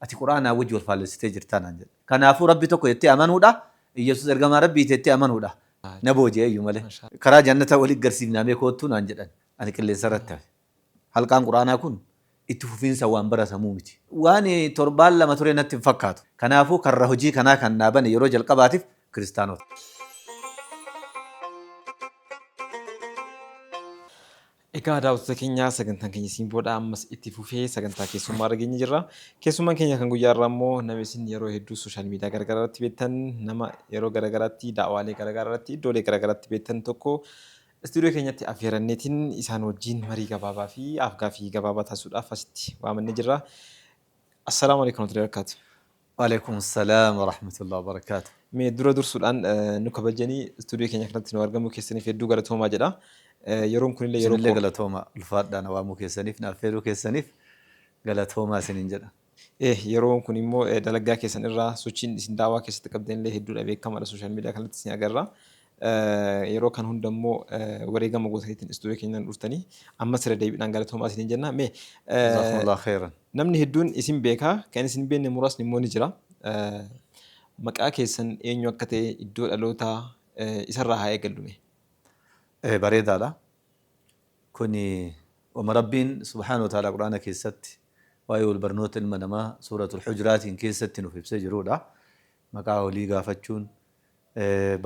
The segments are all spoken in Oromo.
Ati Qur'aanaa wajji wal faallessitee jirtaa naan jedhe. Kanaafuu Rabbi tokko jettee amanuudha, Iyyasuus ergamaa Rabbiiti jettee amanuudha. Na booji'e iyyuu malee. Karaa jannataa wali garsiifnaa mee koottuu naan jedhan. Ani qilleensa irratti hafe. Halqaan Qur'aanaa kun itti fufiinsa waan baratamuu miti. Waan torbaan lama ture natti hin fakkaatu. Kanaafuu karra hojii kanaa kan naa bane yeroo jalqabaatiif Kiristaanota. Egaa daawwattoota keenya, sagantaan keenya Simboodha ammas itti fufee sagantaa keessummaa irra geenye jirra. Keessummaan keenya kan guyyaa irraa immoo nama isin yeroo hedduu social media garaagaraa irratti beektan, nama yeroo garaagaraatti daawaalee garaagaraa irratti iddoolee garaagaraatti beektan tokko istuudiyoo keenyatti affeeranneetiin isaan wajjin marii gabaabaa fi afgaaffii gabaabaa taasisuudhaaf asitti waamannee jirra. Assalaamu alaikum warahmatullahi wabarakatuh. Waalaikum salaam wa rahmatullahi wa barakaatuh. Mee dura dursuudhaan nu kabajanii istuudiyoo keenya kanatti nu argamuu keessaniif hedduu galatoomaa jedha. Yeroon kunillee yeroo Isinillee galatoomaa, ulfaadhaa, na waamuu keessaniif, na affeeruu keessaniif galatoomaa isiniin jedha. Yeroon kun immoo dalagaa keessan irraa sochiin isin daawaa keessatti qabdanillee hedduudha, beekamaadha, social media kanatti isin agarra. Yeroo kan hunda immoo wareegama gootaniitiin istuudiyoo keenyaan dhuftanii ammas irra deebiidhaan galatoomaa isiniin jenna. Mee Jazakumullahu khairan. Namni hedduun isin beeka, kan isin beekne muraasni immoo ni jira. Maqaa keessan eenyu akka ta'e, iddoo dhalootaa isarraa haa eegallu mee. Bareedaadha. Kuni wama Rabbiin subhaanahu wa ta'ala Qur'aana keessatti waa'ee wal barnoota ilma namaa suuratul Hujuraatiin keessatti nuuf ibsee jiruudha. Maqaa walii gaafachuun,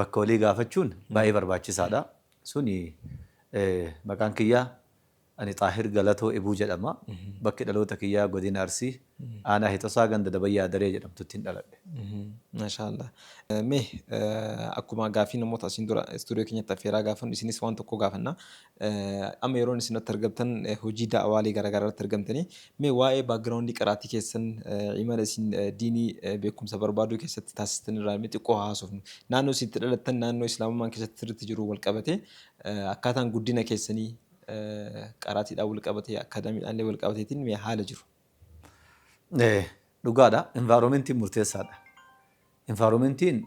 bakka walii gaafachuun baay'ee barbaachisaadha. Suni maqaan kiyya ani Xaahir Galatoo Ebuu jedhama. Bakki dhaloota kiyyaa Godina Arsii, Aanaa Hexosaa, ganda Dabayyaa Daree jedhamtuttin dhaladhe. Maashaa Allah. Mee akkuma gaaffii namoota asiin dura istuudiyoo keenyatti affeeraa gaafannu isinis waan tokko gaafanna. Amma yeroon isin irratti argamtan hojii da'awaalee garaagaraa irratti argamtanii, mee waa'ee background qaraatii keessan, imala isin diinii beekumsa barbaaduu keessatti taasistan irraa mee xiqqoo haa haasofnu. Naannoo isin itti dhalattan, naannoo islaamummaan keessatti sirriitti jiru wal qabatee, akkaataan guddina keessanii qaraatiidhaan wal qabatee, akaadaamiidhaan illee wal qabateetiin mee haala jiru. Dhugaadha. Environmentiin murteessaadha. Environmentiin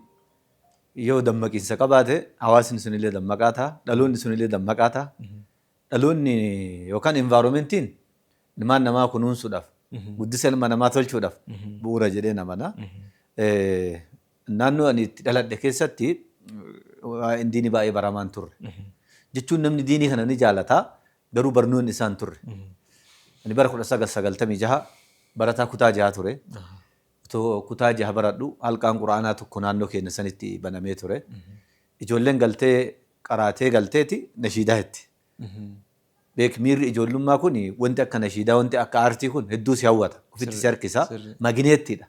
yoo dammaqiinsa qabaate hawaasni sunillee dammaqaa ta'a, dhaloonni sunillee dammaqaa ta'a. Dhaloonni yookaan environmentiin ilmaan namaa kunuunsuudhaaf, guddisa ilma namaa tolchuudhaaf bu'uura jedheen amana. Naannoo ani itti dhaladhe keessatti waa'een diinii baay'ee baramaa hin turre. Jechuun namni diinii kana ni jaalata, garuu barnoonni isaa hin turre. Ani bara 1996 barataa kutaa jaha ture. Otoo kutaa jaha baradhu halqaan Qur'aanaa tokko naannoo keenya sanitti banamee ture. Ijoolleen galtee qaraatee galteeti nashiidaa jetti. Beek, miirri ijoollummaa kun, wanti akka nashiidaa, wanti akka aartii kun hedduu si hawwata. Ofitti si harkisa. Magineettiidha.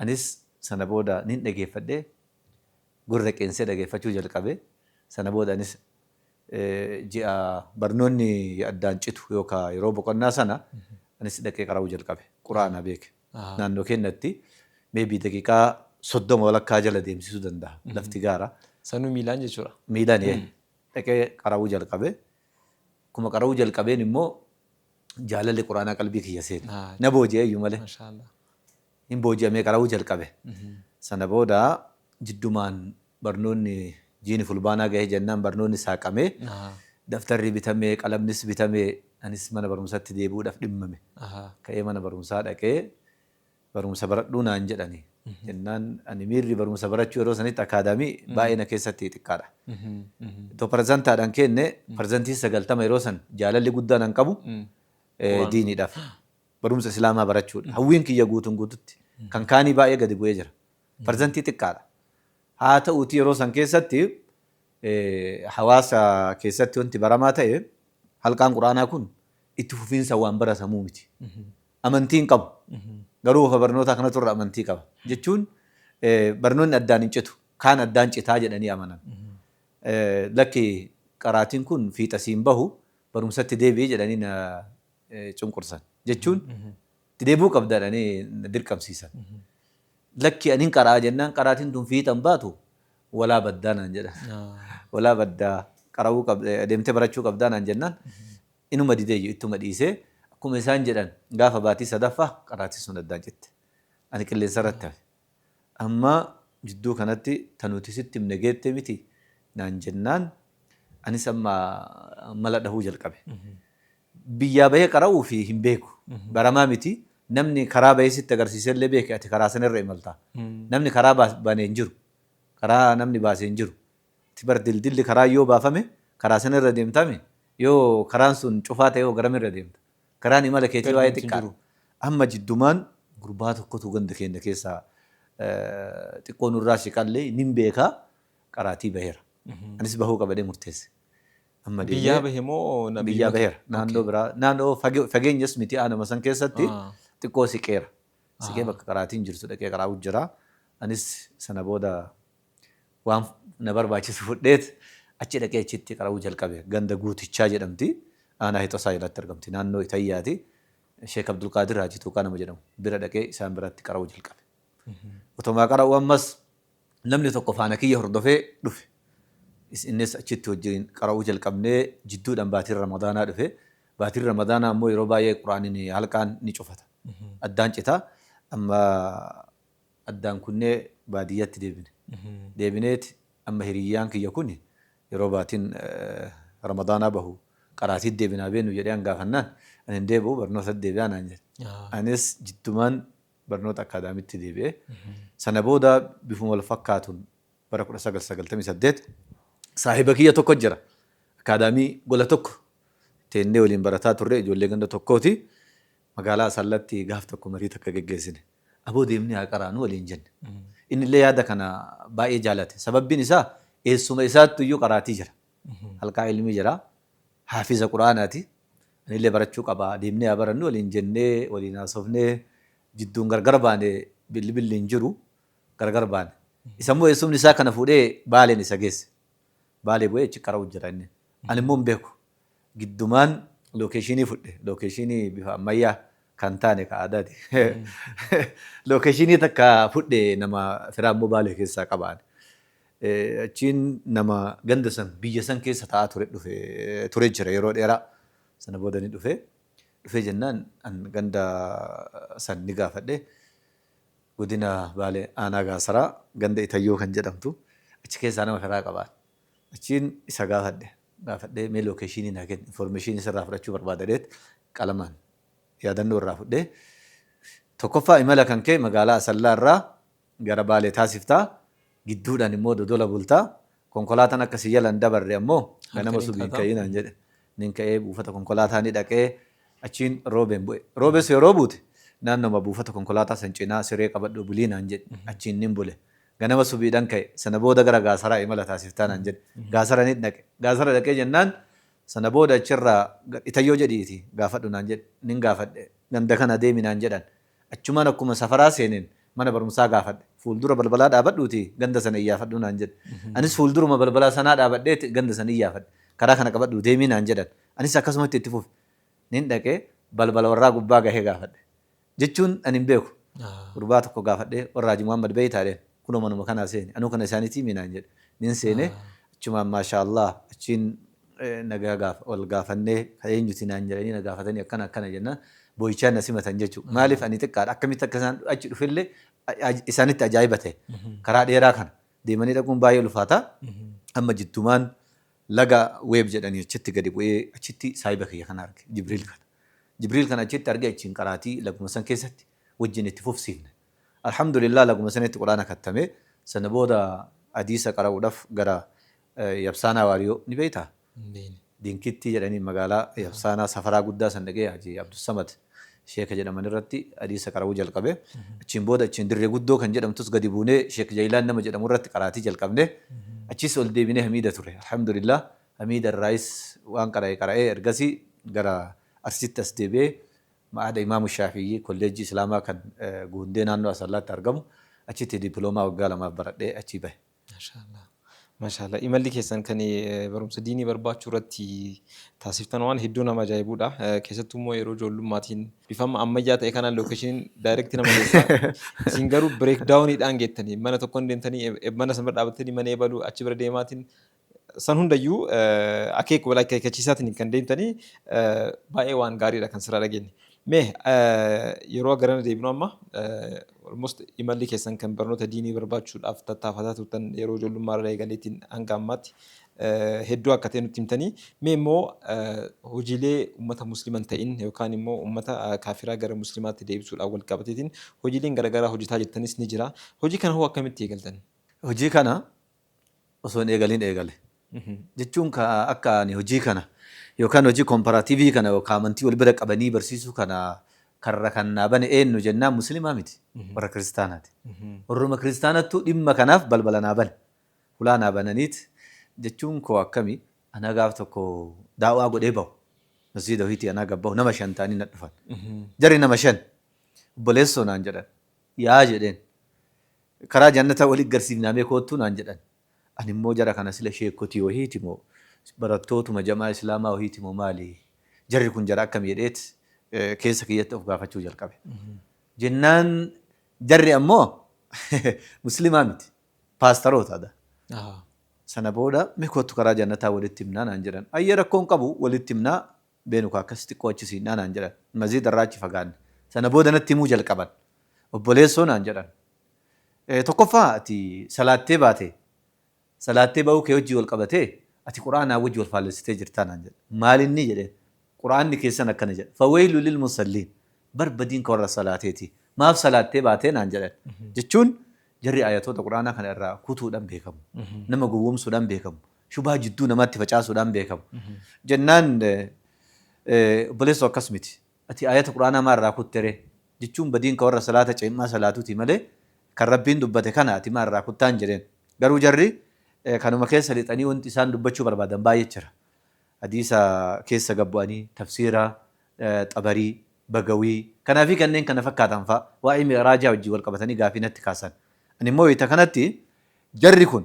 Anis sana booda nin dhageeffadhe, gurra qeensee dhageeffachuu jalqabe. Sana booda anis ji'a barnoonni addaan citu yookaa yeroo boqonnaa sana anis dhaqee qara'uu jalqabe. Qur'aana beeke. Naannoo keenyatti maybe daqiiqaa 30 walakkaa jala deemsisuu danda'a. Lafti gaara. Sanuu miilaan jechuudha. Miilaan dhaqee qara'uu jalqabe. Akkuma qara'uu jalqabeen immoo jaalalli Qur'aanaa qalbii kiyya seene. Na booji'e iyyuu malee. Hin booji'amee qara'uu jalqabe. Sana booda jiddumaan barnoonni jiini Fulbaanaa gahee jennaan barnoonni saaqamee, daftarri bitamee, qalamnis bitamee, anis mana barumsatti deebi'uudhaaf dhimmame. Ka'ee mana barumsaa dhaqee barumsa baradhuu naan jedhani. Jennaan ani miirri barumsa barachuu yeroo sanitti akaadaamii baay'ee na keessatti xiqqaadha. Itoo parzantaadhaan kenne parzantii 90 yeroo san, jaalalli guddaan an qabu diiniidhaaf. Barumsa Islaamaa barachuudha. Hawwiin kiyya guutuun guututti kan kaanii baay'ee gadi bu'ee jira. Parzantii xiqqaadha. Haa ta'uutii yeroo san keessatti hawaasa keessatti wanti baramaa ta'e halqaan Qur'aanaa kun itti fufiinsa waan baratamuu miti. Amantii hin qabu. Garuu ofa barnootaa kanatu irra amantii qaba. Jechuun barnoonni addaan hin citu. Kaan addaan citaa jedhanii amanan. Lakki, qaraatiin kun fiixa siin bahu, barumsatti deebi'i jedhanii na cunqursan. Jechuun itti deebi'uu qabda jedhanii na dirqamsiisan. Lakki, ani hin qara'a jennaan, qaraatiin tun fiixa hin baatu, walaa baddaa naan jedhan. Walaa baddaa, qara'uu qabda, deemtee barachuu qabdaa naan jennaan inuma dideeyyu, ittuma dhiisee akkuma isaan jedhan gaafa baatii sadaffaa qaraatiin sun addaan citte. Ani qilleensa irratti hafe. Amma jidduu kanatti ta nuti sitti himne geette miti naan jennaan anis amma mala dhahuu jalqabe. Biyyaa bahee qara'uu fi hin beeku. Baramaa miti. Namni karaa bahee sitti agarsiisee illee beeke ati karaa sanarra imalta. Namni karaa banee hin jiru. Karaa namni baasee hin jiru. Ati bar dildilli karaa yoo baafame karaa sanarra deemtami. Yoo karaan sun cufaa ta'e hoo garamirra deemta? Karaan imala keetii Gadi baay'ee deemtu hin xiqqaadha. jiru. Amma jiddumaan gurbaa tokkotu ganda keenya keessaa xiqqoo nurraa siqallee nin beekaa qaraatii baheera. Anis bahuu qaba jedhee murteesse. Amma Biyyaa deemee bahe moo na biyyaa biyyuma baheera. Naannoo Okay. biraa naannoo fageenyas miti aanuma san keessatti xiqqoo siqeera. Siqee bakka qaraatiin jirtu dhaqee qaraa'u jira. Anis sana booda waan na barbaachisu fudheet achi dhaqee achitti qara'uu jalqabe. Ganda Guutichaa jedhamti. Aanaa Hexosaa jalatti argamti. Naannoo Itayyaati. Sheek Abdulqaadir Haaji Tuuqaa nama jedhamu bira dhaqee isaan biratti qara'uu jalqabe. Otomaa qara'uu ammas namni tokko faana kiyya hordofee dhufe. Innis achitti wajjin qara'uu jalqabnee jidduudhaan baatiin Ramadaanaa dhufe. Baatiin Ramadaanaa ammoo yeroo baay'ee Qur'aanni halqaan ni cufata. Addaan cita. Amma addaan kunnee baadiyyatti deebine. Deebineeti amma hiriyyaan kiyya kun yeroo baatiin Ramadaanaa bahu qaraatiitti deebinaa beenu jedhee an gaafannaan ani hin deebi'u barnootatti deebi'aa naan jedhe. Anis jiddumaan barnoota akkaadaamitti deebi'e. Sana booda bifuma wal fakkaatuun bara 1998 saahiba kiyya tokko jira. Akkaadaamii gola tokko teennee waliin barataa turre ijoollee ganda tokkooti. Magaalaa Asallatti gaaf tokko marii takka geggeessine. Aboo deemnee haa qaraanu waliin jenne. Innillee yaada kana baay'ee jaalate. Sababbiin isaa eessuma isaattu iyyuu qaraatii jira. Halqaa ilmii jira. Haafiza Qur'aanaati. Anillee barachuu qaba. Deemnee haa barannu waliin jennee waliin haasofnee jidduun gargar baane bilbilli hin jiru. Gargar baane. Isa immoo eessumni isaa kana fuudhee Baaleen isa geesse. Baalee bu'ee achi qara'u jira inni. Ani immoo hin beeku. Giddumaan lookeeshinii fudhe. Lookeeshinii bifa ammayyaa kan taane ka aadaati. Lookeeshinii takka fudhe nama firaa immoo Baalee keessaa qaba ani. Achiin nama ganda san biyya san keessa taa'aa ture dhufe ture jira yeroo dheeraa. Sana booda ni dhufe. Dhufee jennaan an ganda san ni gaafadhe. Godina Baalee Aanaa Gaasaraa ganda Itayyoo kan jedhamtu achi keessaa nama firaa qaba. Achiin isa gaafadhe. Gaafadhee mee lookeeshinii naa kenni informeeshinii sirraa fudhachuu barbaada jedheet qalamaan yaadannoo irraa fudhee tokkoffaa imala kan kee magaalaa Asallaa irraa gara Baalee taasifta gidduudhaan immoo Dodola bulta konkolaataan akka si jala hin dabarre ammoo ganama Halkaniin subiin kaataa. ka'ii naan jedhe. Nin ka'ee buufata konkolaataa ni dhaqee achiin Roobeen bu'e. Roobes yeroo buute naannoma buufata konkolaataa san cinaa siree qabadhuu bulii naan jedhe. Achiin nin bule. Ganama subiidhan ka'e. Sana booda gara Gaasaraa imala taasiftaa naan jedhe. Gaasara nin dhaqe. Gaasara dhaqee jennaan sana booda achirraa Itayyoo jedhiiti gaafadhu naan jedhe. Nin gaafadhe. Ganda kana deemi naan jedhan. Achumaan akkuma safaraa seeneen mana barumsaa gaafadhe. Fuuldura balbalaa dhaabadhuutii ganda sana iyyaafadhu naan jedhe. Anis fuulduruma balbalaa sanaa dhaabadheeti ganda sana iyyaafadhe. Karaa kana qabadhuu deemii naan jedhan. Anis akkasumatti itti fufe. Nin dhaqee balbala warraa gubbaa gahee gaafadhe. Jechuun ani hin beeku. Gurbaa tokko gaafadhee warra Haji Muhammad beeytaa jedheen. Kunoo manuma kanaa seeni. Anuu kana isaaniitii mii naan jedhe. Nin seene achumaan maashaa Allah achiin nagaa gaafa wal gaafannee ka eenyuti naan jedhanii na gaafatanii akkana akkana jennaan boo'ichaan na simatan jechuudha. Maaliif ani xiqqaadha akkamitti akka isaan achi dhufellee isaanitti ajaa'iba ta'e. Karaa dheeraa kana deemanii dhaquun baay'ee ulfaata. Amma jiddumaan laga weeb jedhanii achitti gadi bu'ee achitti saahiba kiyya kana arge Jibriil kana. Jibriil kana achitti arge achiin qaraatii laguma san keessatti wajjin itti fufsiifne. Alhamdulillah laguma sanitti Qur'aana kattame. Sana booda hadiisa qara'uudhaf gara Yabsaanaa Waariyoo ni beektaa? Hin beekne. Dinkittii jedhaniin magaalaa Yabsaanaa safaraa guddaa san dhaqee Haji Abdussamad sheeka jedhaman irratti hadiisa qara'uu jalqabe. Achiin booda achiin Dirree Guddoo kan jedhamtus gadi buunee Sheek Jaylaan nama jedhamu irratti qaraatii jalqabne. Achiis ol deebinee Hamiida ture. Alhamdulillah Hamiida irraayis waan qara'e qara'ee ergasii gara Arsiitti as deebi'ee Ma'hada Imaamu Shaafi'ii Kolleejjii Islaamaa kan Guundee naannoo Asallaatti argamu achitti dippiloomaa waggaa lamaaf baradhee achii bahe. Maashaallah. Maashaallah. Imalli keessan kan barumsa diinii barbaachuu irratti taasiftan waan hedduu nama ajaa'ibuudha. Keessattuu immoo yeroo ijoollummaatiin bifa amma ammayyaa ta'e kanaan lookeeshiniin daayirekti nama geessa. Isin garuu bireek daawuniidhaan geettanii mana tokkoon deemtanii mana sana bira dhaabattanii mana eebaluu achi bira deemaatiin san hundayyuu akeeku wal akeekkachiisaatiin kan deemtanii baay'ee waan gaariidha kan sirraa dhageenye. Mee yeroo garana deebinu amma almost imalli keessan kan barnoota diinii barbaachuudhaaf tattaafataa turtan yeroo ijoollummaa irraa eegaleetiin hanga ammaatti hedduu akka ta'e nutti himtanii. Mee immoo hojiilee uummata musliima hin ta'in yookaan immoo uummata kaafiraa gara musliimaatti deebisuudhaan wal qabateetiin hojiileen garaagaraa hojjetaa jirtanis ni jira. Hojii kana hoo akkamitti eegaltan? Hojii kana osoo hin eegaliin eegale. Jechuun ka akka ani hojii kana yookaan hojii comparative kana yookaan amantii wal bira qabanii barsiisuu kana karra kan naa bane eenyu jennaan musliimaa miti, warra kiristaanaati. Warruma kiristaanattuu dhimma kanaaf balbala naa bane. Hulaa naa bananiit jechuun koo akkami anaa gaaf tokko daawaa godhee bahu masjiida wahiitii anaa gad bahu nama 5 ta'anii na dhufan. Jarri nama 5 obboleessoo naan jedhan. Yaa jedheen. Karaa jannataa wali garsiifnaa mee koottuu naan jedhan. Ani immoo jara kana sila sheekkotii wahiiti moo barattootuma jamaa islaamaa wahiiti moo maali? Jarri kun jara akkami jedheet keessa kiyyatti of gaafachuu jalqabe. Jennaan jarri ammoo muslimaa miti. Paastaroota dha. Sana booda mee koottu karaa jannataa walitti himnaa naan jedhan. Ayyee rakkoo hin qabu walitti himnaa beenu kaa akkas xiqqoo achi siinnaa naan jedhan. Masjiida irraa achi fagaanne. Sana booda natti himuu jalqaban. Obboleessoo naan jedhan. Tokkoffaa ati salaattee baate salaattee ba'uu kee wajjii wal qabatee ati Qur'aanaa wajji wal faallessitee jirtaa naan jedhe. Maalinni jedheen. Qur'aanni keessan akkana jedha. Fawaylu lil musalliin. Bar badiin ka warra salaateeti. Maaf salaattee baatee naan jedhan. Jechuun jarri aayatoota Qur'aanaa kana irraa kutuudhaan beekamu. Nama gowwoomsuudhaan beekamu. Shubhaa jidduu namaatti facaasuudhaan beekamu. Jennaan obboleessoo akkas miti. Ati aayata Qur'aanaa maa irraa kutte ree? Jechuun badiin ka warra salaata ceem'aa salaatuuti malee kan Rabbiin dubbate kana ati maa irraa kuttaan jedheen. Garuu jarri kanuma keessa lixanii wanti isaan dubbachuu barbaadan baay'ee jira. Hadiisa keessa gad bu'anii tafsiira Xabarii, Bagawii, kanaa fi kanneen kana fakkaatan fa'a waa'ee mi'raajaa wajjin wal qabatanii gaafii natti kaasan. Ani immoo wayita kanatti jarri kun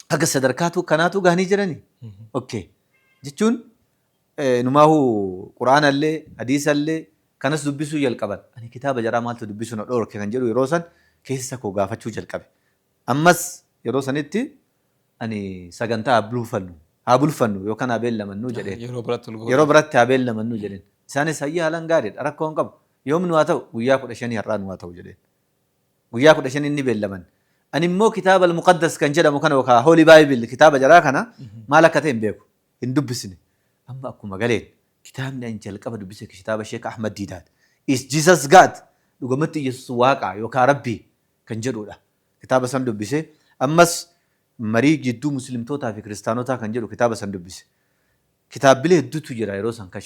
haga sadarkaatuu kanaatuu gahanii jiranii? Okay. Jechuun Inumaahu Qur'aanallee, Hadiisallee kanas dubbisuu jalqaban. Ani kitaaba jaraa maaltu dubbisuu na dhoorke kan jedhu yeroo san keessa koo gaafachuu jalqabe. Ammas yeroo sanitti ani sagantaa haa bulfannu, haa bulfannu yookaan haa beellamannu jedheen. Yeroo biratti wal Yeroo biratti haa beellamannu jedheen. Isaanis hayyee haalaan gaariidha rakkoo hin qabu. Yoom nu haa ta'u? Guyyaa 15 har'aa nu haa ta'u jedheen. Guyyaa 15 ni beellaman. Ani immoo kitaaba al-muqaddas kan jedhamu kana yookaan Holy Bible kitaaba jaraa kana maal akka ta'e hin beeku. Hin dubbisne. Amma akkuma galeen kitaabni an jalqaba dubbise kitaaba Sheek Ahmad Diidaat. Is Jesus God? Dhugumatti Iyyasuus Waaqa yookaan Rabbii kan jedhudha. Kitaaba san dubbise. Ammas marii jidduu muslimtootaa fi kiristaanotaa kan jedhu kitaaba san dubbise. Kitaabbilee hedduutu jira yeroo san kan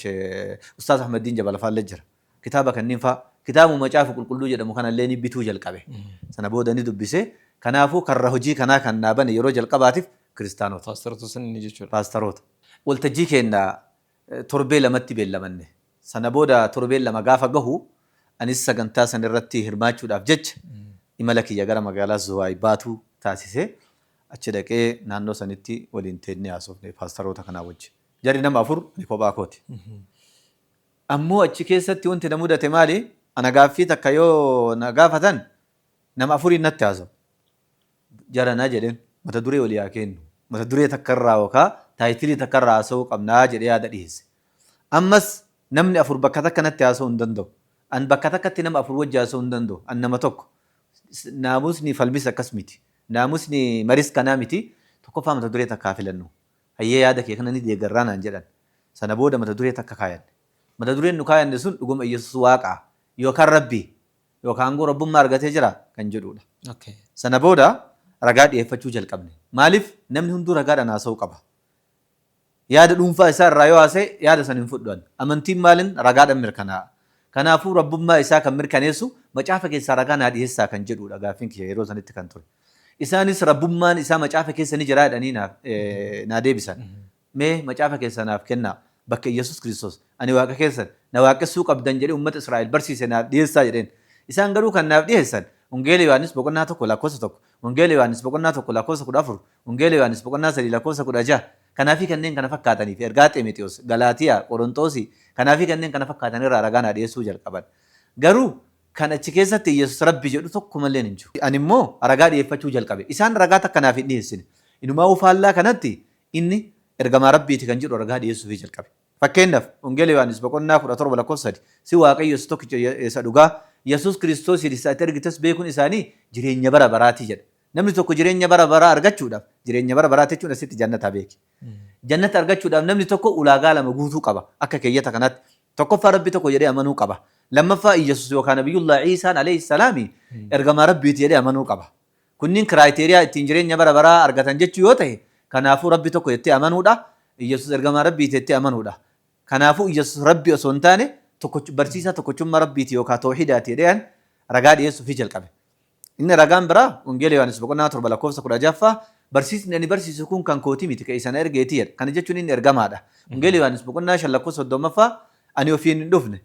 Ustaaz Ahmaddiin Jabal fa'aallee jira. Kitaaba kanneen fa'a kitaabuma Macaafa Qulqulluu jedhamu kanallee ni bituu jalqabe. Sana booda ni dubbise. Kanaafuu karra hojii kanaa kan naa bane yeroo jalqabaatiif Kiristaanota. Paastaroota san ni jechuudha. Paastaroota. Waltajjii keenna torbee lamatti beellamanne. Sana booda torbeen 2 gaafa gahu anis sagantaa san irratti hirmaachuudhaaf jecha imala kiyya gara magaalaa Zuwaay Baatuu taasise. Achi dhaqee naannoo sanitti waliin teennee haasofne paastaroota kanaa wajji. Jarri nama 4 ani kophaa kooti. Ammoo achi keessatti wanti na mudate maali? Ana gaaffii takka yoo na gaafatan nama afuriin natti haasawu. Jarana jedheen mata duree walii haa keennu. Mata duree takka irraa yookaa taayitilii takka irraa haasa'uu qabnaa jedhee yaada dhiheesse. Ammas namni 4 bakka takka natti haasa'uu hin danda'u. An bakka takkatti nama 4 wajji haasa'uu hin danda'u. An nama tokko. Naamusni falmis akkas miti. Naamusni maris kanaa miti. Tokkoffaa mata duree takka haa filannu. Hayyee yaada kee kana ni deeggarraa naan jedhan. Sana booda mata duree takka kaayanne. Mata dureen nu kaayanne sun dhuguma Iyyasuus Waaqaa yookaan Rabbii yookaan aangoo Rabbummaa argatee jiraa? kan jedhuudha. Sana booda ragaa dhiyeeffachuu jalqabne. Maaliif namni hunduu ragaadhaan haasa'uu qaba. Yaada dhuunfaa isaa irraa yoo haasa'e yaada san hin fudhu ani. Amantiin maalin ragaadhaan mirkanaa'a. Kanaafuu Rabbummaa isaa kan mirkaneessu macaafa keessaa ragaa naa dhiyeessaa kan jedhuudha gaaffiin kiyya yeroo sanitti kan ture. Isaanis Rabbummaan isaa macaafa keessa ni jira jedhanii naaf naa deebisan. Mee macaafa keessaa naaf kennaa bakka Iyyasuus Kiristoos ani Waaqa keessan na waaqessuu qabdan jedhee ummata Israa'el barsiise naaf dhiyeessaa jedheen. Isaan garuu kan naaf dhiyeessan Wangeela Yohaannis boqonnaa 1 lakkoofsa 1, Wangeela Yohaannis boqonnaa 1 lakkoofsa 14, Wangeela Yohaannis boqonnaa 3 lakkoofsa 16, kanaa fi kanneen kana fakkaatanii fi ergaa Xemexiyoos, Galaatiyaa, Qoronxoosii, kanaa fi kanneen kana fakkaatan irraa ragaa naa dhiyeessuu jalqaban. Garuu kan achi keessatti Iyyasuus Rabbi jedhu tokkumalleen hin jiru. Ani immoo ragaa dhiyeeffachuu jalqabe. Isaan ragaa takka naaf hin dhiyeessine. Inumaawuu faallaa kanatti inni ergamaa Rabbiiti kan jedhu ragaa dhiyeessuufii jalqabe. Fakkeenyaaf, Wangeela Yohaannis boqonnaa 17 lakkoofsa 3, Si Waaqayyo isa tokkicha isa dhugaa, Yesuus Kiristoosiin isa ati ergites beekuun isaanii jireenya bara baraati jedha. Namni tokko jireenya bara baraa argachuudhaaf, jireenya bara baraati jechuun asitti jannataa beeki. Jannata argachuudhaaf namni tokko ulaagaa lama guutuu qaba akka keeyyata kanaatti. Tokkoffaa, Rabbi tokko jedhee amanuu qaba. Lammaffaa, Iyyasuus yookaan Nabiyyullah Iisaan alayhi salaami ergamaa Rabbiiti jedhee amanuu qaba. Kunniin criteria ittiin jireenya bara baraa argatan jechuu yoo tahe, kanaafuu Rabbi tokko jettee amanuudha, Iyyasuus ergamaa Rabbiiti jettee amanuudha. Kanaafuu Iyyasuus Rabbi osoo hin taane tokkoch barsiisaa tokkochummaa Rabbiiti yookaa tawhiidaati jedhee an ragaa dhiyeessuufii jalqabe. Inni ragaan biraa Wangeela Yohaannis boqonnaa 7 lakkoofsa 16ffaa, Barsiisni ani barsiisu kun kan kootii miti, ka isa na ergeeti jedha. Kana jechuun inni ergamaadha. Wangeela Yohaannis boqonnaa 5 lakkoofsa 30ffaa, Ani ofiin hin dhufne.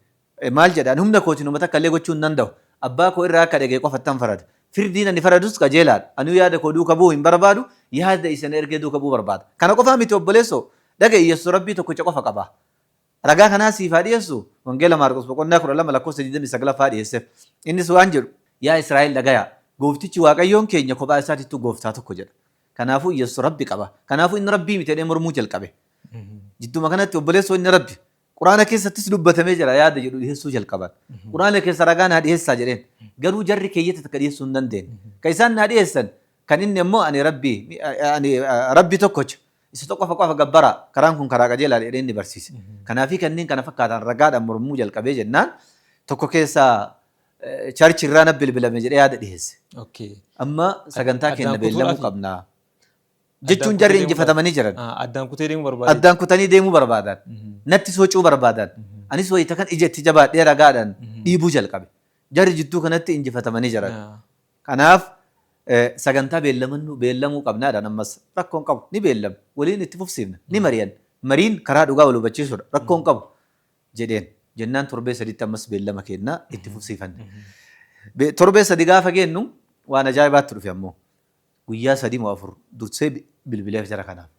Maal jedha? Ani humna kootiin homa takka illee gochuu hin danda'u. Abbaa koo irraa akka dhaga'e qofattan farada. Firdiin ani faradus qajeelaa dha. Anuu yaada koo duuka bu'uu hin barbaadu, yaada isa na ergee duuka bu'uu barbaada. Kana qofaa miti obboleessoo, dhaga'i, Yesus Rabbii tokkicha qofa qaba. Ragaa kanaa siif haa dhiyeessu, Wangeela Maarqos boqonnaa 12 lakkoofsa 29ffaa dhiyeesseef. Innis waan jedhu, Yaa Israa'el dhagayaa! Gooftichi Waaqayyoon keenya kophaa isaatittuu Gooftaa tokko jedha. Kanaafuu Yesus Rabbi qaba. Kanaafuu inni Rabbii miti jedhee mormuu jalqabe. Jidduma kanatti obboleessoo inni Rabbi. Qur'aana keessattis dubbatamee jira yaada jedhu dhiheessuu jalqaban. Qur'aana keessa ragaa naa dhiheessaa jedheen. Garuu jarri keeyyata takka dhiheessuu hin dandeenye. Kan isaan naa dhiheessan kan inni ammoo ani Rabbi ani Rabbi tokkocha isa tokko qofa gabbaraa karaan kun karaa qajeelaadha jedhee inni barsiise. Kanaafii kanneen kana fakkaatan ragaadhaan mormuu jalqabee jennaan tokko keessaa charchi irraa na bilbilame jedhee yaada dhiheesse. Amma sagantaa keenya beellamuu qabna. Jechuun jarri injifatamanii jiran. Addaan kutee deemuu barbaade. Addaan kutanii deemuu barbaadan. Natti soocuu barbaadan. Anis wayita kan ija itti jabaadhee ragaadhaan dhiibuu jalqabe. Jarri jidduu kanatti injifatamanii jiran. Kanaaf sagantaa beellamannu beellamuu qabnaadhaan ammas rakkoon qabu ni beellamna. Waliin itti fufsiifna. Ni mari'anna. Mariin karaa dhugaa wal hubachiisuudha. Rakkoon qabu jedheen. Jennaan torbee sadiitti ammas beellama keenna itti fufsiifanne. Torbee sadi gaafa geennu waan ajaa'ibaatti dhufe ammoo. Guyyaa 3 moo 4 dursee bilbileef jara kanaaf.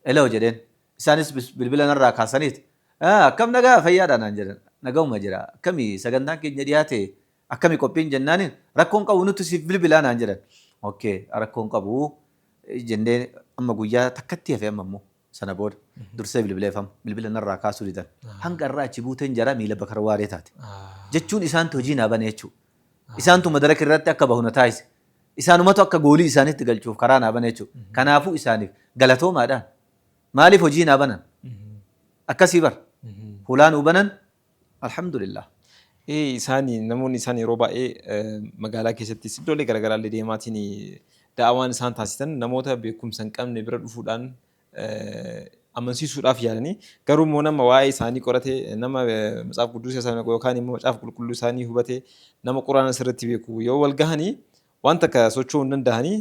Hello jedheen. Isaanis bilbila narraa kaasaniit, Akkam nagaa fayyaadhaa naan jedhan. Nagahuma jira. Akkami sagantaan keenya dhiyaate akkami qophiin jennaaniin rakkoon qabu nutti siif bilbilaa naan jedhan. Okay rakkoon qabu jennee amma guyyaa takkatti hafe amma immoo sana booda dursee bilbileef amma bilbila narraa kaasuu didan. Hanga irraa achi buuteen jaraa miila Bakar Waaree taate. Jechuun isaantu hojii naa bane jechuudha. Isaantu madaraka irratti akka bahu na taasise. Isaanumatu akka goolii isaaniitti galchuuf karaa naa bane jechuudha. Kanaafuu isaaniif galatoomaadhaan. Maaliif hojii naa banan? Akkasii bar. Hulaa nuu banan alhamdulillah. Ee isaani namoonni isaan yeroo baay'ee magaalaa keessattis iddoolee garaagaraa illee deemaatiin da'awaan isaan taasisan namoota beekumsa hin qabne bira dhufuudhaan amansiisuudhaaf yaalanii garuu immoo nama waa'ee isaanii qorate nama macaafa qudduusa isaanii yookaan immoo macaafa qulqulluu isaanii hubate nama quraana sirriitti beeku yoo wal gahanii waan takka socho'uu hin danda'anii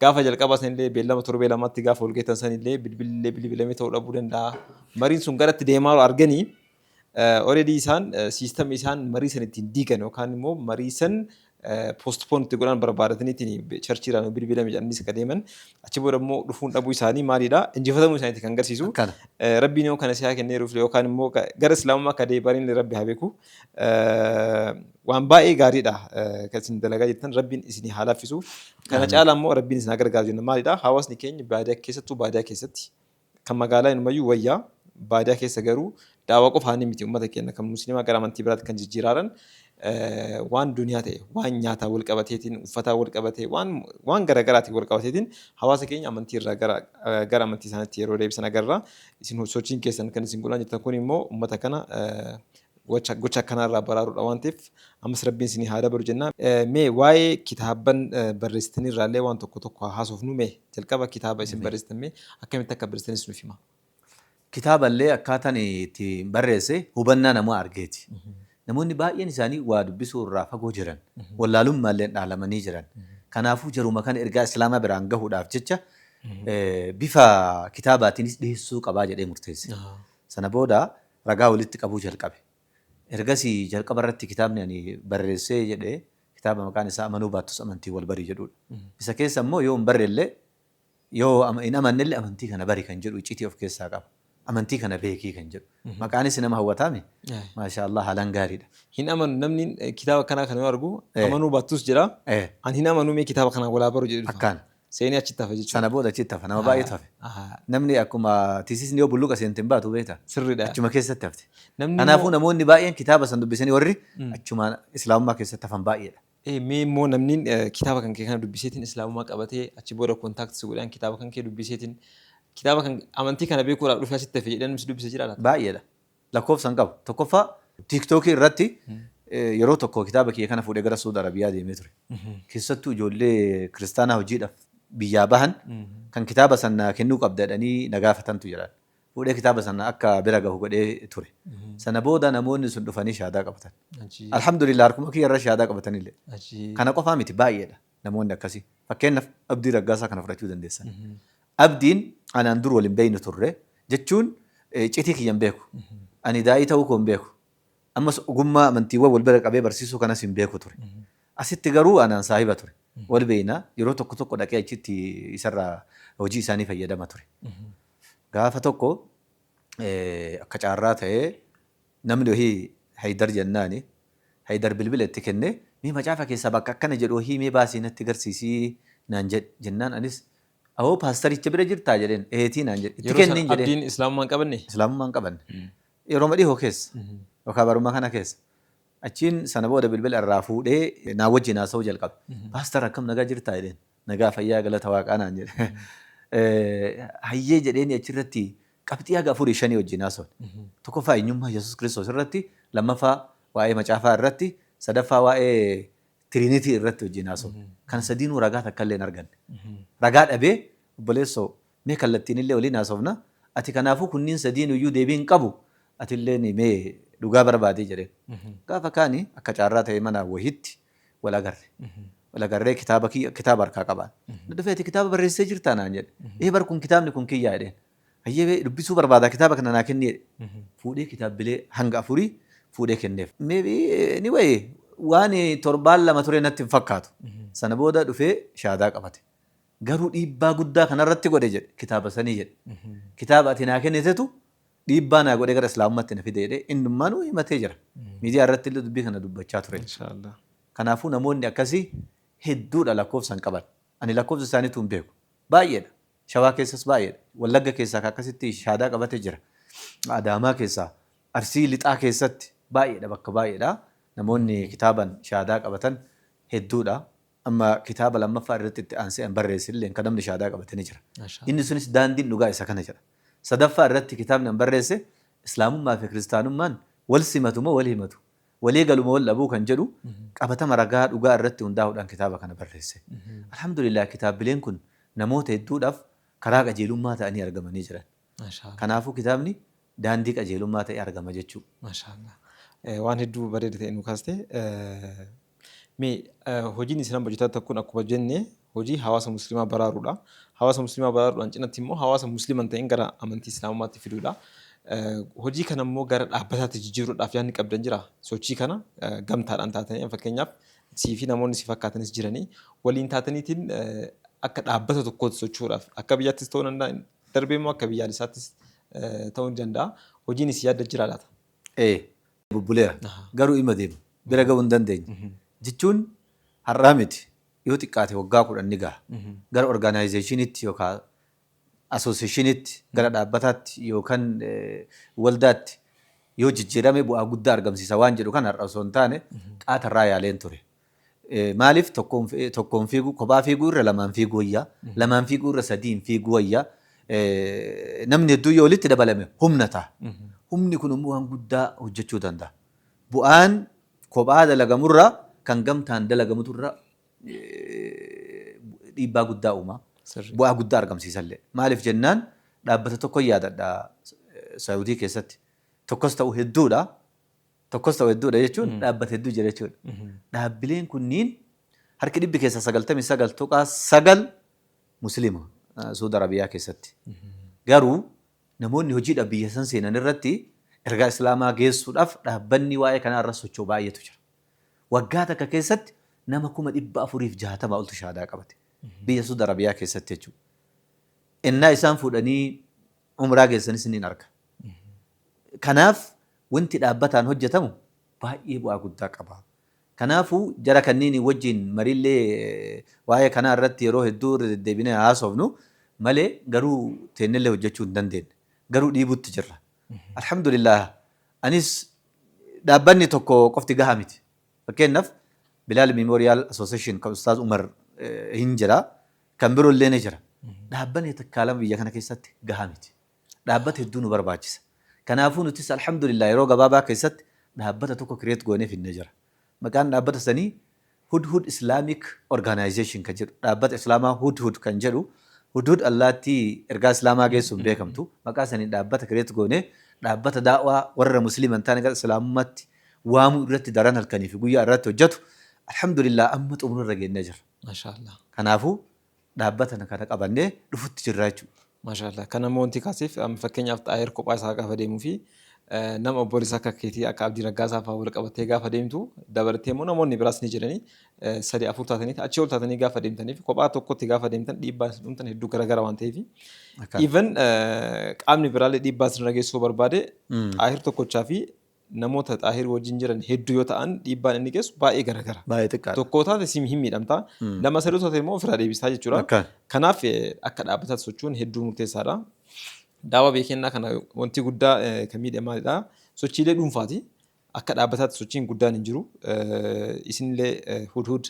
gaafa jalqabaa sanillee beellama torbee lamatti gaafa wal geettan sanillee bilbilillee bilbilamee ta'uu dhabuu danda'a. Mariin sun garatti deemaa arganii already isaan siistama isaan marii san ittiin diigan yookaan immoo marii san postpone itti godhan barbaadataniitiin charchiiraan bilbilame jedhaniis akka deeman achi booda immoo dhufuun dhabuu isaanii maalidha injifatamuu isaaniiti kan agarsiisu. Akkana. Rabbiin yoo kana si haa kenneeruuf yookaan immoo gara islaamummaa akka deebi'aniin Rabbi haa beeku. Waan baay'ee gaariidha kan isin dalagaa jirtan Rabbiin isin haa laaffisu. Kana caalaa immoo Rabbiin isin haa gargaaru jenna maalidha hawaasni keenya baadiyaa keessattuu baadiyaa keessatti kan magaalaa inumayyuu wayyaa baadiyaa keessa garuu daawaa qofaanii miti uummata keenya kan musliimaa gara amantii biraatti kan jijjiiraaran waan duniyaa ta'e waan nyaataa wal qabateetiin uffataa wal qabatee waan waan garaagaraatiin wal qabateetiin hawaasa keenya amantii irraa gara gara amantii isaaniitti yeroo deebisan agarra. Isin sochiin keessan kan isin godhaa jirtan kun immoo uummata kana gocha gocha akkanaa irraa baraaruudha waan ta'eef ammas rabbiin isinii haa dabalu jenna. Mee waa'ee kitaabban barreessitanii irraallee waan tokko tokko haa haasofnu mee jalqaba kitaaba isin barreessitan mee akkamitti akka barreessitanis nuuf hima. Kitaaba illee akkaataan itti barreesse hubannaa namaa argeeti. Namoonni baay'een isaanii waa dubbisuu irraa fagoo jiran. Wallaalummaa illeen dhaalamanii jiran. Kanaafuu jaruma kana ergaa Islaamaa biraan gahuudhaaf jecha bifa kitaabaatiinis dhiheessuu qabaa jedhee murteesse. Sana booda ragaa walitti qabuu jalqabe. Ergasii jalqaba irratti kitaabni ani barreessee jedhe kitaaba maqaan isaa Amanuu Baattus Amantiin Wal Bari jedhudha. Isa keessa immoo yoo hin barrellee yoo hin amannellee amantii kana bari kan jedhu icciitii of keessaa qaba. Amantii kana beekii kan jedhu. Maqaanis nama hawwataami. Maashaa Allah haalaan gaariidha. Hin amanu namni kitaaba akkanaa kana yoo argu amanuu baattus jedha. Ani hin amanuu mee kitaaba kanaan walaa baru jedhu dhufa. Akkaan. Seenee achitti hafe jechuudha. Sana booda achitti hafa. Nama baay'eetu hafe. Namni akkuma tiisisni yoo bulluqa seente hin baatu beekta. Sirriidha. Achuma keessatti hafte. Namni Kanaafuu immoo namoonni baay'een kitaaba san dubbisanii warri achumaan islaamummaa keessatti hafan baay'eedha. Mee immoo namni kitaaba kan kee kana dubbiseetiin islaamummaa qabatee achi booda contact si godhan kitaaba kan kee dubbiseetiin kitaaba kan amantii kana beekuudhaaf dhufee asitti hafe jedhee namni si dubbise jira laata? Baay'eedha. Lakkoofsa hin qabu. Tokkoffaa TikTokii irratti yeroo tokko kitaaba kiyya kana fuudhee gara Suudi Arabiyaa deemee ture. Keessattuu ijoollee kiristaanaa hojiidhaaf biyyaa bahan kan kitaaba sana kennuu qabda jedhanii na gaafatantu jiran. Fuudhee kitaaba sana akka bira gahu godhee ture. Sana booda namoonni sun dhufanii shahaadaa qabatan. Alhamdulillah harkuma kiyya irra shahaadaa qabatanillee. Kana qofaa miti baay'eedha namoonni akkasii. Fakkeenyaaf Abdii Raggaasaa kana fudhachuu dandeessan. Abdiin anaan dur waliin beeynu turre jechuun citii kiyya hin beeku. Ani daa'ii ta'uu koo hin beeku. Ammas ogummaa amantiiwwan wal bira qabee barsiisuu kanas hin beeku ture. Asitti garuu anaan saahiba ture. Wal beeyna yeroo tokko tokko dhaqee achitti isarraa hojii isaanii fayyadama ture. Gaafa tokko akka caarraa ta'ee namni wahii Haydar jennaani Haydar bilbila itti kennee mee macaafa keessaa bakka akkana jedhu wahii mee baasii natti garsiisii naan jedhe jennaan anis awoo paastaricha bira jirtaa jedheen eetii naan jedhe itti Yeroo sana kenniin jedheen. Abdiin islaamummaa hin qabanne? Islaamummaa hin qabanne. Yeroo dhihoo keessa yookaan baruma kana keessa. Achiin sana booda bilbila irraa fuudhee naa wajjin haasa'uu jalqabe. Paastar akkam nagaa jirtaa jedheen. Nagaa fayyaa galata waaqaa naan jedhe. Hayyee jedheeni achirratti qabxii haga afurii shanii wajjin haasa'u. Tokkoffaa eenyummaa Yesuus Kiristoos irratti, lammaffaa waa'ee macaafaa irratti, sadaffaa waa'ee Trinity irratti wajjin haasa'u. Kan sadiinuu ragaa takka illee hin arganne. Ragaa dhabee obboleessoo mee kallattiin illee waliin haasofna. Ati kanaafuu kunniin sadiinuyyuu deebii hin qabu. Ati illee mee dhugaa barbaadii jedheen. Gaafa kaani akka caarraa ta'e mana wahiitti wal agarre. Wal agarree kitaaba kiyya kitaaba harkaa qabaan. Na dhufee ati kitaaba barreessitee jirtaa naan jedhe. Ee bar kun kitaabni kun kiyyaa jedheen. Hayyee bee dubbisuu barbaada kitaaba kana naa kenni jedhe. Fuudhee kitaabbilee hanga afurii fuudhee kenneef. Maybe anyway waan torbaan lama ture natti hin fakkaatu. Sana booda dhufee shaadaa qabate. Garuu dhiibbaa guddaa kanarratti godhe jedhe kitaaba sanii jedhe. Kitaaba ati naa kennitetu dhiibbaa naa godhee gara islaamummaatti na fide jedhee innummaanuu himatee jira. Miidiyaa irratti illee dubbii kana dubbachaa ture. Inshaallah. Kanaafuu namoonni akkasii hedduudha lakkoofsa hin qaban. Ani lakkoofsa isaaniitu hin beeku. Baay'eedha. Shawaa keessas baay'eedha. Wallagga keessaa kan akkasitti shaadaa qabate jira. Adaamaa keessaa, Arsii lixaa keessatti baay'eedha bakka baay'eedha. Namoonni kitaaban shaadaa qabatan hedduudha. Amma kitaaba lammaffaa irratti itti aansee an barreesse illeen kan namni shaadaa qabate ni jira. Inni sunis daandiin dhugaa isa kana jedha. Sadaffaa irratti kitaabni an barreesse Islaamummaa fi Kiristaanummaan wal simatu moo wal himatu? Walii galu moo wal dhabuu kan jedhu qabatama ragaa dhugaa irratti hundaa'uudhaan kitaaba kana barreesse. Alhamdulillah kitaabbileen kun namoota hedduudhaaf karaa qajeelummaa ta'anii argamanii jiran. Kanaafuu kitaabni daandii qajeelummaa ta'ee argama jechuu. Maashaallah. Waan hedduu bareeda ta'e nu kaaste. Mee hojiin isin amma hojjetaa kun akkuma jenne hojii hawaasa musliimaa baraaruudha. Hawaasa musliimaa baraaruudhaan cinatti immoo hawaasa musliima hin ta'in gara amantii islaamummaatti fiduudha. Hojii kana immoo gara dhaabbataatti jijjiiruudhaaf yaadni qabdan jira. Sochii kana gamtaadhaan taatanii fakkeenyaaf sii fi namoonni si fakkaatanis jiranii waliin taataniitiin akka dhaabbata tokkootti socho'uudhaaf akka biyyaattis ta'uu danda'a darbee immoo akka biyyaalessaattis ta'uu ni danda'a. Hojiin isin yaadda jira laata? Ee bubbuleera. Garuu ima deema. Bira ga'uu hin dandeenye. Jechuun har'aa miti. Yoo xiqqaate waggaa 10 ni gaha. Gara orgaanaayizeeshiniitti yookaan asoosheeshiniitti, gara dhaabbataatti yookaan waldaatti yoo jijjiirame bu'aa guddaa argamsiisa waan jedhu kana har'a osoo hin taane qaatarraa yaaleen ture. Maaliif tokkoon fiiguu kophaa fiiguu irra lamaan fiiguu wayyaa, lamaan fiiguu irra sadiin fiiguu wayyaa. Namni hedduu yoo walitti dabalame humna ta'a. Humni kun immoo waan guddaa hojjechuu danda'a. Bu'aan kophaa dalagamurra kan gamtaan dalagamutu irra dhiibbaa guddaa uuma. Bu'aa guddaa argamsiisallee. Maaliif jennaan dhaabbata tokko yaadadha Saawudii keessatti. Tokkos ta'u hedduudha. Tokkos ta'u hedduudha jechuun dhaabbata hedduu jira jechuudha. Dhaabbileen kunniin harki dhibbi keessaa 99.9 Musliima Suudi Arabiyaa keessatti. Garuu namoonni hojiidhaaf biyya san seenan irratti ergaa Islaamaa geessuudhaaf dhaabbanni waa'ee kanaa irra socho'u baay'eetu jira. Waggaa takka keessatti nama 460,000 oltu shahaadaa qabate. Biyya Suudi Arabiyaa keessatti jechuudha. Ennaa isaan fuudhanii umraa geessanis niin arga. Kanaaf wanti dhaabbataan hojjetamu baay'ee bu'aa guddaa qaba. Kanaafuu jara kanniin wajjin mariillee waa'ee kanaa irratti yeroo hedduu irra deddeebinee haasofnu malee garuu teennellee hojjechuu hin dandeenye. Garuu dhiibutti jirra. Alhamdulillah, anis dhaabbanni tokko qofti gahaa miti. Fakkeenyaaf, Bilaal Memorial Association kan Ustaaz Umar hin jira. Kan biroollee ni jira. Dhaabbanni takkaa lama biyya kana keessatti gahaa miti. Dhaabbata hedduu nu barbaachisa. Kanaafuu nutis alhamdulillah yeroo gabaabaa keessatti dhaabbata tokko create goonee finnee jira. Maqaan dhaabbata sanii Hudhud Islamic Organization kan jedhu, dhaabbata Islaamaa Hudhud kan jedhu. Hudhud allaattii ergaa Islaamaa geessuun beekamtu. Maqaa saniin dhaabbata create goonee, dhaabbata daa'waa warra Musliima hin taane gara Islaamummaatti waamuu irratti daran halkanii fi guyyaa irratti hojjetu, alhamdulillah amma xumura irra geennee jirra. Maashaallah. Kanaafuu dhaabbata kana qabannee dhufutti jirra jechuudha. Maashaallah. Kan ammoo wanti kaaseef, amma fakkeenyaaf Xaahir kophaa isaa gaafa deemuu fi nama obboleessa akka keetii akka Abdii Raggaasaa fa'aa wal qabattee gaafa deemtu, dabalatee immoo namoonni biraas ni jiranii, sadi afur taatanii achii ol taatanii gaafa deemtanii fi kophaa tokkotti gaafa deemtan dhiibbaan isin dhumtan hedduu garagara waan ta'eef, even qaamni biraallee dhiibbaa isin geessuu barbaade, Xaahir tokkochaa fi namoota Xaahir wajjin jiran hedduu yoo ta'an dhiibbaan inni geessu baay'ee garagara. Baay'ee xiqqaadha. Tokko taate si hin miidhamta. Lama sadii taate immoo ofirraa deebisaa jechuudha. Kanaaf akka dhaabbataatti socho'uun hedduu murteessaadha. Daawaa biyya keenyaa kana wanti guddaa kan miidhe maalidha? Sochiilee dhuunfaati. Akka dhaabbataatti sochiin guddaan hin jiru. Isinillee Hudhud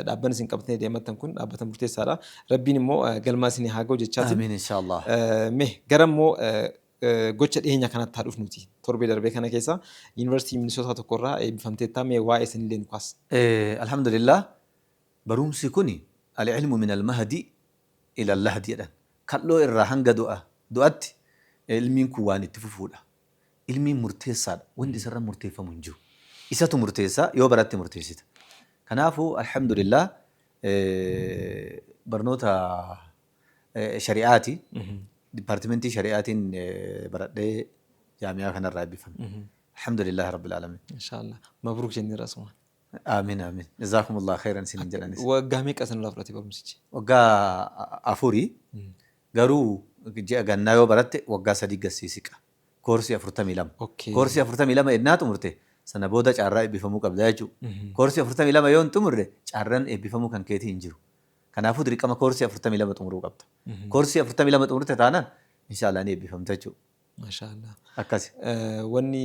dhaabbanni isin qabatanii deemattan kun dhaabbata murteessaadha. Rabbiin immoo galmaa isinii haa ga'u jechaati. Amiin, inshaallah. Mee gara immoo gocha dhiyeenya kanatti haa dhufnuti. Torbee darbee kana keessa Yuunivarsiitii Minisootaa tokkorraa eebbifamteetta, mee waa'ee isinillee nu kaas. Alhamdulillah, barumsi kun al-ilmu min al-mahdi ila al-lahdi jedhan. Kal'oo irraa hanga du'atti ilmiin kun waan itti fufuudha. Ilmiin murteessaadha. Wanti isarra murteeffamu hin jiru. Isatu murteessa, yoo baratte murteessita. Kanaafuu alhamdulillah barnoota shari'aati. Dipaartimentii shari'aatiin baradhee jaami'aa kanarraa eebbifame. Alhamdulillah rabbil alamin. Inshaallah. Mabruuk jenneerra asumaan. Amiin, amiin. Jazakumullah khairan isin jedhanis. Waggaa meeqa isin irraa fudhate barumsichi? Waggaa 4, garuu ji'a gannaa yoo baratte waggaa 3 gassiisiqa. Koorsii 42. Koorsii 42 ennaa xumurte sana booda carraa eebbifamuu qabda jechuudha. Koorsii 42 yoo hin xumurre carraan eebbifamuu kan keetii hin jiru. Kanaafuu dirqama koorsii 42 xumuruu qabda. Koorsii 42 xumurte taanaan inshaallah ni eebbifamta jechuudha. Maashaallah. Akkasi. Wanni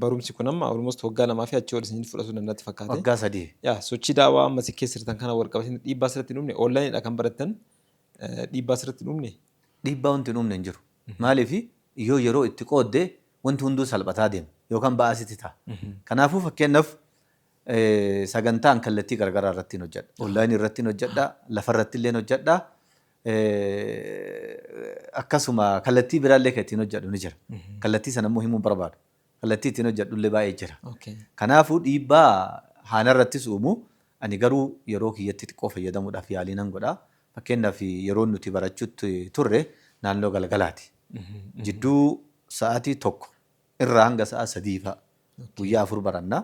barumsi kun amma almost waggaa 2 fi achii ol isin fudhatu danda'atti fakkaate. Waggaa 3. Yaa, sochii daawaa amma si keessa jirtan kana wal qabatee dhiibbaa sirratti hin uumne? Onlaayiniidha kan barattan, dhiibbaa sirratti hin uumne? Dhiibbaa wanti hin uumne hin jiru. Maaliif, yoo yeroo itti qoodde wanti hunduu salphataa deema yookaan ba'aa sitti ta'a. Kanaafuu fakkeenyaaf sagantaan kallattii garaagaraa irratti hin hojjedha. Onlaayinii irratti hin hojjedha, lafa irratti illee hin hojjedha. Akkasuma kallattii biraallee kan ittiin hojjedhu ni jira. Kallattii sana immoo himuun barbaadu. Kallattii ittiin hojjedhu illee baay'ee jira. Kanaafuu dhiibbaa haanarrattis uumu, ani garuu yeroo kiyyatti xiqqoo fayyadamuudhaaf yaalii nan godha. Fakkeenyaaf, yeroo nuti barachuutti turre naannoo galgalaati. Jidduu sa'aatii 1 irraa hanga sa'a 3 fa'a guyyaa 4 baranna.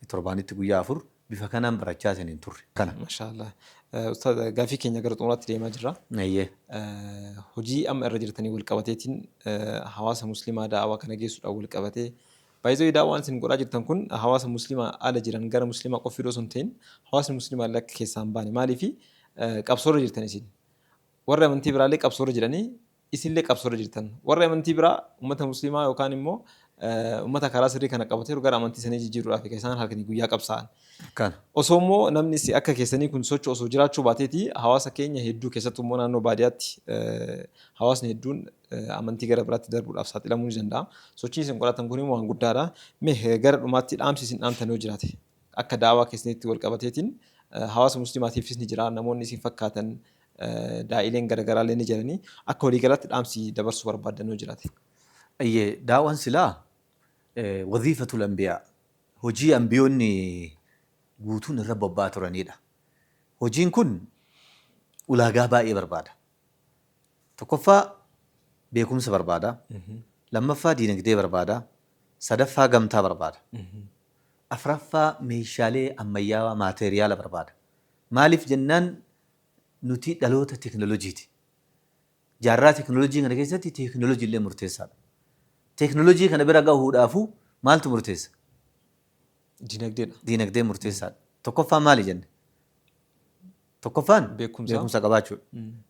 Torbaanitti guyyaa 4 bifa kanaan barachaa isiniin turre. Kana. Mashaallah. Ustaaz, gaaffii keenya gara xumuraatti deemaa jirra. Eeyyee. Hojii amma irra jirtanii wal qabateetiin, hawaasa musliimaa daawaa kana geessuudhaan wal qabatee, baay'ee daawaan isin godhaa jirtan kun hawaasa musliimaa ala jiran gara musliimaa qofa fiduu osoo hin ta'in, hawaasni musliimaa illee akka keessaa hin baane. Maaliifi, qabsoorra jirtan isin. Warri amantii biraallee qabsoorra jiranii, isinillee qabsoorra jirtan. Warri amantii biraa uummata musliimaa yookaan immoo uummata karaa sirrii kana qabateeru gara amantii sanii jijjiiruudhaaf kan isaan halkanii guyyaa qabsaa'an. Akkana. Osoo immoo namni si akka keessanii kun socho'u osoo jiraachuu baateeti, hawaasa keenya hedduu keessattuu immoo naannoo baadiyyaatti hawaasni hedduun amantii gara biraatti darbuudhaaf saaxilamuu ni danda'a. Sochiin isin godhatan kun immoo waan guddaadha. Mee gara dhumaatti dhaamsi isin dhaamtan yoo jiraate, akka daawaa keessanitti wal qabateetiin, hawaasa musliimaatiifis ni jira, namoonni isin fakkaatan daa'ileen garaagaraallee ni jiranii, akka waliigalaatti dhaamsi dabarsuu barbaaddan yoo jiraate. Eeyyee, daawaan silaa waziifatul anbiyaa, hojii ambiyoonni guutuun irra bobba'aa turanidha. Hojiin kun ulaagaa baay'ee barbaada. Tokkoffaa beekumsa barbaada. Lammaffaa diinagdee barbaada. Sadaffaa gamtaa barbaada. Afraffaa meeshaalee ammayyaawaa, maateeriyaala barbaada. Maaliif jennaan, nuti dhaloota teekinooloojiiti. Jaarraa teekinooloojii kana keessatti teekinooloojii illee murteessaadha. Teekinooloojii kana bira gahuudhaafuu maaltu murteessa? Dinagdeedha. Diinagdeen murteessaadha. Tokkoffaan maali jenne? Tokkoffaan Beekumsa. beekumsa qabaachuudha.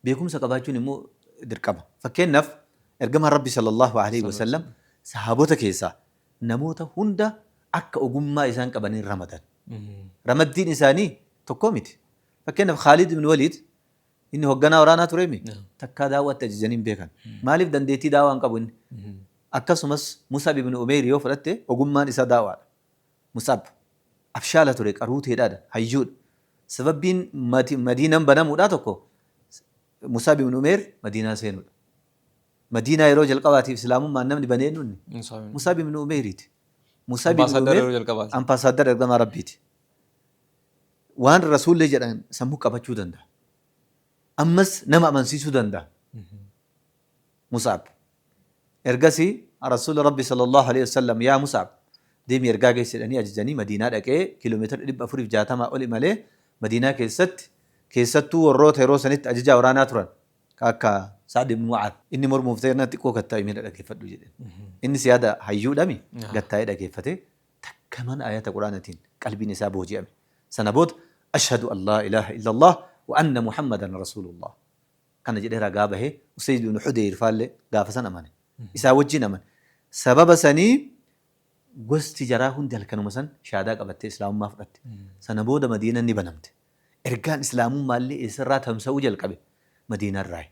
Beekumsa qabaachuun immoo dirqama. Fakkeenyaaf ergamaan Rabbi sallallahu alaihi wasallam sahaabota keessaa namoota hunda akka ogummaa isaan qabaniin ramadan. Ramaddiin isaanii tokko miti. Fakkeenyaaf Khaalid ibn Waliid inni hoogganaa waraanaa tureemi takkaa daawwaatti ajajanii hin beekan. Maaliif dandeettii daawaa hin qabu inni? Akkasumas Musab ibn Umeyr yoo fudhatte ogummaan isaa daawaadha. Musab abshaala ture qaruuteedhaadha hayyuudha. Sababbiin Madiinaan banamuudhaa tokko Musab ibn Umeyr Madiinaa seenuudha. Madiinaa yeroo jalqabaatiif islaamummaan namni banee eenyuuni? Musab ibn Umeyriiti. Musab ibn Ambaasaadara Umeyr yeroo jalqabaati. Ambaasaadara ergamaa Rabbiiti. Waan rasuulli jedhan sammuu qabachuu danda'a. Ammas nama amansiisuu danda'a. Musab. Ergasii Rasuulli Rabbi sallallahu alaihi wasallam yaa Musab deemi ergaa geessi jedhanii ajajanii Madiinaa dhaqee kiiloomeetira 460 ol imalee Madiinaa keessatti keessattuu warroota yeroo sanitti ajajaa waraanaa turan akka Sa'd ibn Mu'aadh inni mormuuf ta'e xiqqoo gattaa'e mee dhaggeeffadhu jedheen. Innis yaada hayyuudhami gattaa'ee dhaggeeffate takkaman ayata Quraanatiin qalbiin isaa booji'ame. Sana booda ashhadu an laa ilaaha illallah wa anna Muhammadan rasuulullah. Kana jedhee ragaa bahee Usayd ibn Hudayr faallee gaafa san amane. Isaa wajjin amane. Sababa sanii gosti jaraa hundi halkanuma san shaadaa qabattee islaamummaa fudhatte. Sana booda Madiinaan ni banamte. Ergaan islaamummaa illee eessarraa tamsa'uu jalqabe? Madiinarraayi.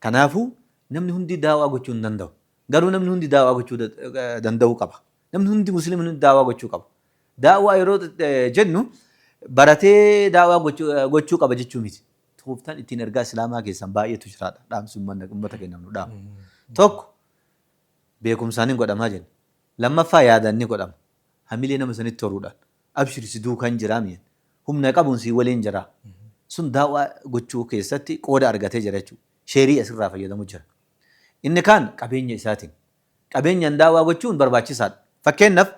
Kanaafuu namni hundi daawaa gochuu hin danda'u. Garuu namni hundi daawaa gochuu danda'uu qaba. Namni hundi musliimni hundi daawaa gochuu qaba. Daawaa yeroo jennu baratee daawaa gochuu qaba jechuu miti. Tooftaan ittiin ergaa islaamaa keessan baay'eetu jiraadha. Dhaamsi uummata keenyaaf nu dhaamu. Tokko beekumsaan hin godhamaa jenna. Lammaffaa yaadaan ni godhama. Hamilee nama sanitti horuudhaan. Abshir si duukaan jiraa mi'an. Humna qabuun si waliin jiraa. Sun daawaa gochuu keessatti qooda argatee jira jechuudha. Sheerii asirraa fayyadamu jira. Inni kaan qabeenya isaatiin. Qabeenyaan daawaa gochuun barbaachisaadha. Fakkeenyaaf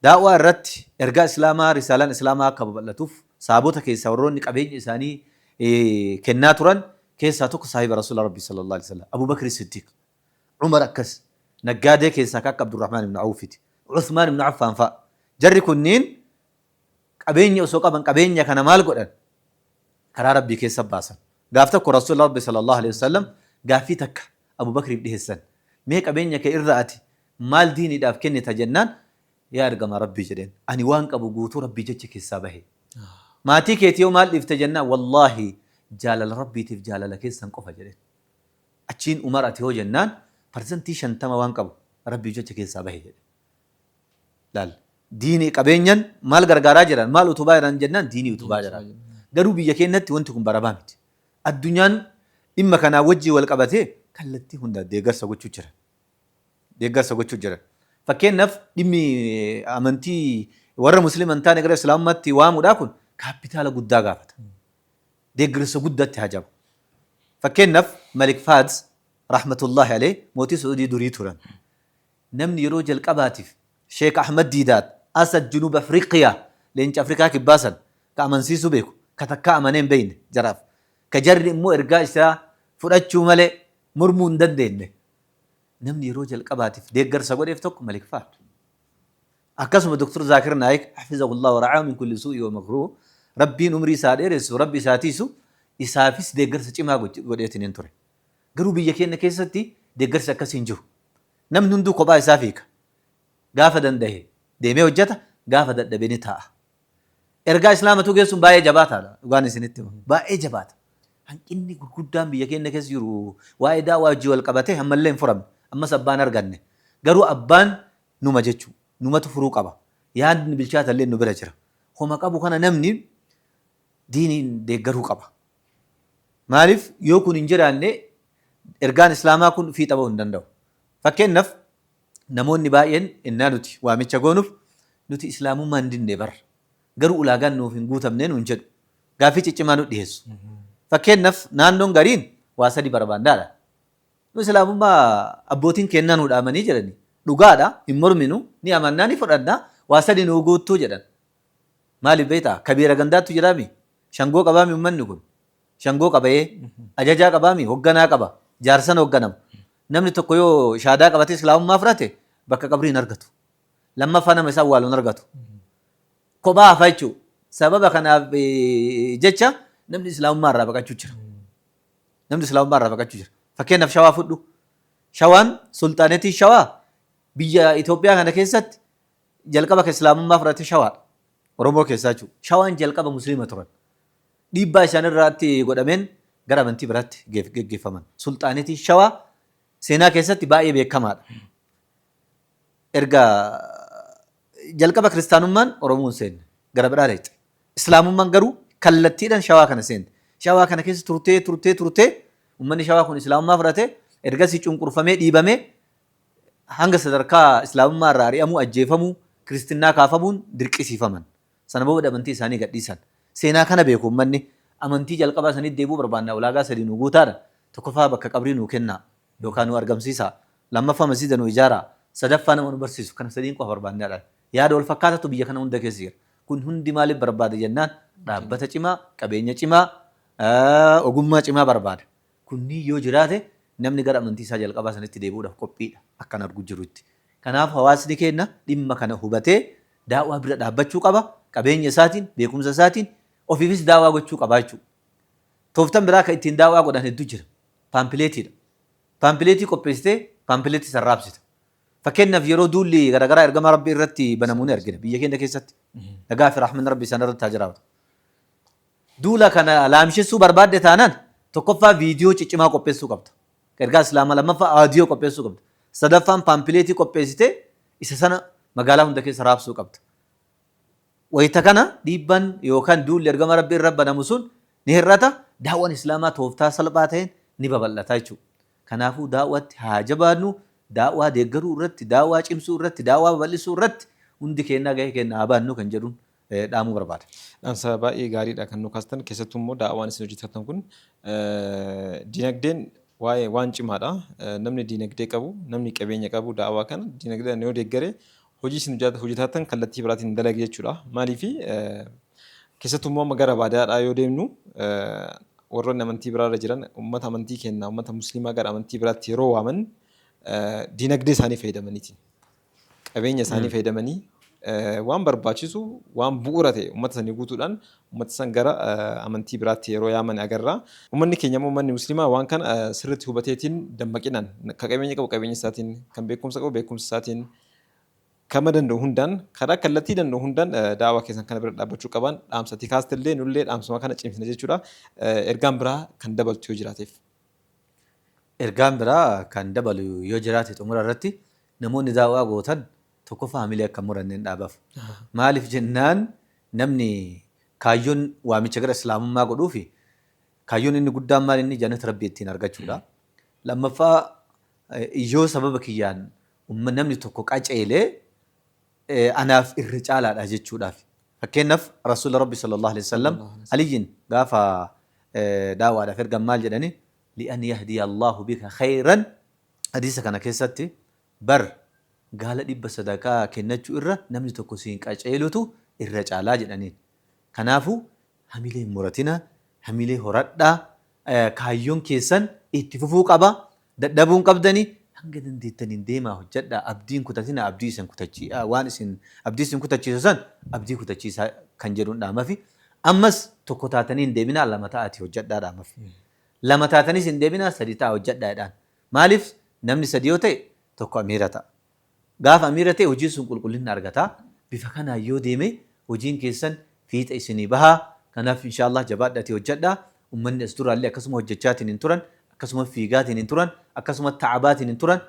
daawaa irratti ergaa islaamaa risaalaan islaamaa akka babal'atuuf sahaabota keessaa warroonni qabeenya isaanii kennaa turan keessaa tokko saahiba rasuula rabbi sallallahu alaihi wasallam Abu Bakr Siddiq. Umar akkas naggaadee keessaa akka Abdurrahmaan ibn Awfiti. Uthmaan ibn Affaan fa'a. Jarri kunniin qabeenya osoo qaban qabeenya kana maal godhan? Karaa rabbii keessa baasan. Gaaf tokko rasuula rabbi sallallahu alaihi wasallam gaaffii takka Abu Bakriif dhiheessan. Mee qabeenya kee irra ati maal diiniidhaaf kennita jennaan yaa ergamaa rabbii jedheen. Ani waan qabu guutuu rabbii jecha keessaa bahe. Maatii keetii yoo maal dhiifte jennaan wallaahi jaalala rabbiitiif jaalala keessan qofa jedheen. Achiin Umar ati hoo jennaan 50% waan qabu rabbiif jecha keessaa bahe jedhe. Laal diinii qabeenyan maal gargaaraa jiran maal utubaa jiran jennaan diinii utubaa jiran. Garuu biyya keenyatti wanti kun baramaa miti. Addunyaan dhimma kanaa wajjin wal qabatee kallattii hundaan deeggarsa gochuu jiran. Deeggarsa gochuu jiran. Fakkeenyaaf dhimmi amantii warra musliima hin taane gara islaamummaatti waamuudhaa kun kaapitaala guddaa gaafata. Deeggarsa guddaatti hajama. Fakkeenyaaf Malik Fahd rahmatullahi alayh mootii Su'uudii durii turan. Namni yeroo jalqabaatiif Sheek Ahmad Diidaat Asad Junub Afriqiyaa leenca Afrikaa kibbaa san ka amansiisuu beeku ka takkaa amanee hin beekne jaraaf ka jarri immoo ergaa isaa fudhachuu malee mormuu hin dandeenye namni yeroo jalqabaatiif deeggarsa godheef tokko Malik Fahd. Akkasuma Dr. Zaakir Naayik hafizahullah wa ra'aa min kulli suu'i wa makruh Rabbiin umrii isaa dheeressu Rabbi isaa tiisu isaafis deeggarsa cimaa godheetiin hin ture. Garuu biyya keenya keessatti deeggarsi akkasii hin jiru. Namni hunduu kophaa isaa fiiga. Gaafa danda'e deemee hojjeta, gaafa dadhabe ni taa'a. Ergaa Islaamatuu geessuun baay'ee jabaataadha. Dhugaan isinitti hima. Baay'ee jabaata. Hanqinni gurguddaan biyya keenya keessa jiru waa'ee daawaa wajjin wal qabatee ammallee hin furamne. Ammas abbaan arganne. Garuu abbaan numa jechuudha. Numatu furuu qaba. Yaadni bilchaata illee nu bira jira. Homa qabu kana namni diiniin deeggaruu qaba. Maaliif yoo kun hin jiraanne ergaan Islaamaa kun fiixa bahuu hin danda'u. Fakkeenyaaf namoonni baay'een innaa nuti waamicha goonuuf nuti Islaamummaa hin dinne bar. Garuu ulaagaan nuuf hin guutamne nuun jedhu. Gaaffii ciccimaa nu dhiyeessu. Fakkeenyaaf naannoon gariin waa sadi barbaandaadha. Nu Islaamummaa abbootiin kennaa nu dhaamanii jedhani. Dhugaadha hin morminu ni amannaa ni fudhanna waa sadi nuu guuttuu jedhan. Maaliif beektaa? Kabiira gandaattu jiraami. Shangoo qabaami uummanni kun. Shangoo qabayee ajajaa qabaami hogganaa qaba. Jaarsan hogganama. Namni tokko yoo shaadaa qabatee islaamummaa fudhate bakka qabrii hin argatu. Lammaffaa nama isa awwaalu hin argatu. Kophaa hafa jechuudha. Sababa kanaaf jecha namni Islaamummaa irraa baqachuu jira. Namni Islaamummaa irraa baqachuu jira. Fakkeenyaaf Shawaa fudhu. Shawaan sulxaanetii Shawaa biyya Itoophiyaa kana keessatti jalqaba kan Islaamummaa fudhate Shawaadha. Oromoo keessaa jechuudha. Shawaan jalqaba Musliima turan. Dhiibbaa isaan irratti godhameen gara amantii biraatti geggeeffaman. Sulxaanetii Shawaa seenaa keessatti baay'ee beekamaadha. Erga jalqaba kiristaanummaan Oromoon seenne gara biraa dhaqxe. Islaamummaan garuu kallattiidhaan Shawaa kana seente. Shawaa kana keessa turtee turtee turtee uummanni Shawaa kun Islaamummaa fudhate, ergasii cunqurfamee dhiibamee hanga sadarkaa Islaamummaa irraa ari'amuu, ajjeefamuu, kiristinnaa kaafamuun dirqisiifaman. Sana booda amantii isaanii gadhiisan. Seenaa kana beeku uummanni. Amantii jalqabaa sanitti deebi'uu barbaanna, ulaagaa sadii nuu guutaadha. Tokkoffaa, bakka qabrii nuu kennaa yookaan nuu argamsiisaa. Lammaffaa, masjiida nuu ijaaraa. Sadaffaa, nama nu barsiisu. Kana sadiin qofa barbaannaadha. Yaada wal fakkaatatu biyya kana hunda keessa jira. Kun hundi maaliif barbaada jennaan, dhaabbata cimaa, qabeenya cimaa, ogummaa cimaa barbaada. Kunniin yoo jiraate namni gara amantii isaa jalqabaa sanitti deebi'uudhaaf qophiidha akkan argu jirutti. Kanaaf hawaasni keenya dhimma kana hubatee daa'waa bira dhaabbachuu qaba. Qabeenya isaatiin, beekumsa isaatiin, ofiifis daa'waa gochuu qaba jechuudha. Tooftan biraa kan ittiin daa'waa godhan hedduu jira. Paampileetiidha. Paampileetii qopheessitee paampileetii san raabsita. Fakkeenyaaf yeroo duulli garaagaraa ergamaa Rabbii irratti banamuu ni argina biyya keenya keessatti. Nagaa fi rahmanni Rabbii isaan irratti haa jiraatu. Duula kana laamshessuu barbaadde taanaan, tokkoffaa viidiyoo ciccimaa qopheessuu qabda. Ergaa Islaamaa. Lammaffaa, aadiyoo qopheessuu qabda. Sadaffaan, paampileetii qopheessitee isa sana magaalaa hunda keessa raabsuu qabda. Wayita kana dhiibbaan yookaan duulli ergama Rabbii irra banamu sun ni hir'ata. Daawwan Islaamaa tooftaa salphaa ta'een ni babal'ata jechuudha. Kanaafuu daawwaatti haa jabaannu, daawwaa deeggaruu irratti, daawwaa cimsuu irratti, daawwaa babal'isuu irratti hundi keenyaa gahee keenya haa baannu kan jedhuun dhaamuu barbaada. Dhaamsa baay'ee gaariidha kan nu kaastan, keessattuu immoo daawwaan isin hojjetan kun dinagdeen waa'ee waan cimaadha. Namni dinagdee qabu, namni qabeenya qabu daawwaa kana dinagdeedhaan yoo deeggare hojii isin hojjetan kallattii biraatiin dalage jechuudha. Maaliif, keessattuu immoo amma gara baadiyyaadhaa yoo deemnu, warroonni amantii biraarra jiran uummata amantii keenna, uummata musliimaa gara amantii biraatti yeroo waaman dinagdee isaanii fayyadamaniitiin, qabeenya isaanii fayyadamanii, waan barbaachisu, waan bu'uura ta'e uummata sanii guutuudhaan uummata san gara amantii biraatti yeroo yaaman agarra. Uummanni keenya immoo, uummanni musliimaa, waan kana sirriitti hubateetiin dammaqinaan, kan qabeenya qabu qabeenya isaatiin, kan beekumsa qabu beekumsa isaatiin, kama danda'u hundaan, karaa kallattii danda'u hundaan daawaa keessan kana bira dhaabbachuu qaban dhaamsati kaastillee, nullee dhaamsuma kana cimsina jechuudha. Ergaan biraa kan dabaltu yoo jiraateef. Ergaan biraa kan dabalu yoo jiraate, xumura irratti namoonni daawaa gootan tokkoffaa hamilee akka hin muranneen dhaabaaf. Maaliif jennaan, namni kaayyoon waamicha gara Islaamummaa godhuufi kaayyoon inni guddaan maal inni jannata Rabbii ittiin argachuudha. Lammaffaa, yoo sababa kiyyaan namni tokko qaceelee anaaf irra caalaadha jechuudhaaf. Fakkeenyaaf Rasuula Rabbi sallallahu alaihi wasallam Aliyyiin gaafa daawaadhaaf ergan maal jedhani? Li'an yahdiya Allahu bika khayran. Hadiisa kana keessatti bar gaala 100 sadaqaa kennachuu irra namni tokko siin qaceelutu irra caalaa jedhaniin. Kanaafuu hamilee hin muratina, hamilee horadhaa, kaayyoon keessan itti fufuu qaba, dadhabuu hin qabdani, hanga dandeettaniin deemaa hojjedhaa, abdii hin kutatina, abdii isin kutachii waan isin abdii isin kutachiisu san abdii kutachiisaa kan jedhuun dhaamafi. Ammas tokko taatanii hin deeminaa, lama ta'aatii hojjedhaa dhaamafi. Lama taataniis hin deeminaa, sadi ta'a hojjedhaa jedhaan. Maaliif, namni sadi yoo ta'e tokko amiira ta'a. Gaafa amiira ta'e hojiin sun qulqullina argata. Bifa kanaan yoo deeme hojiin keessan fiixa isinii baha. Kanaaf inshaallah jabaadhaatii hojjadhaa. Ummanni as duraallee akkasuma hojjechaatiin hin turan, akkasuma fiigaatiin hin turan, akkasuma ta'abaatiin hin turan.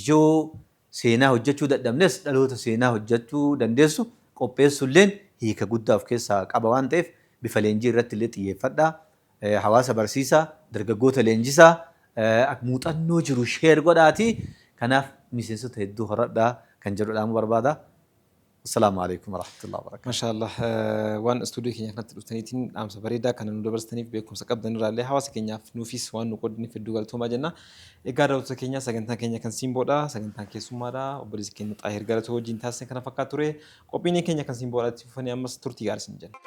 Yoo seenaa hojjechuu dadhabnes dhaloota seenaa hojjechuu dandeessu qopheessuulleen hiika guddaa of keessaa qaba waan ta'eef bifa leenjii irratti illee xiyyeeffadhaa. Hawaasa barsiisaa, dargaggoota leenjisaa, muuxannoo jiru share godhaatii kanaaf miseensota hedduu horadhaa kan jedhu dhaamuu barbaada. Assalaamu alaikum warahmatullahi wabarakatuh. Masha Allah, waan istuudiyoo keenya kanatti dhuftaniitiin dhaamsa bareedaa kana nu dabarsitaniif, beekumsa qabdan irraallee hawaasa keenyaaf nuufis waan nu qoodaniif hedduu galatoomaa jenna. Egaa daawwattoota keenya, sagantaan keenya kan Simboodha. Sagantaan keessummaadha. Obboleessi keenya Xaahir Galatoo wajjin taasisan kana fakkaatu ture. Qophiin keenya kan Simboodhaatti fufanii ammas turtii gaarii isin jenna.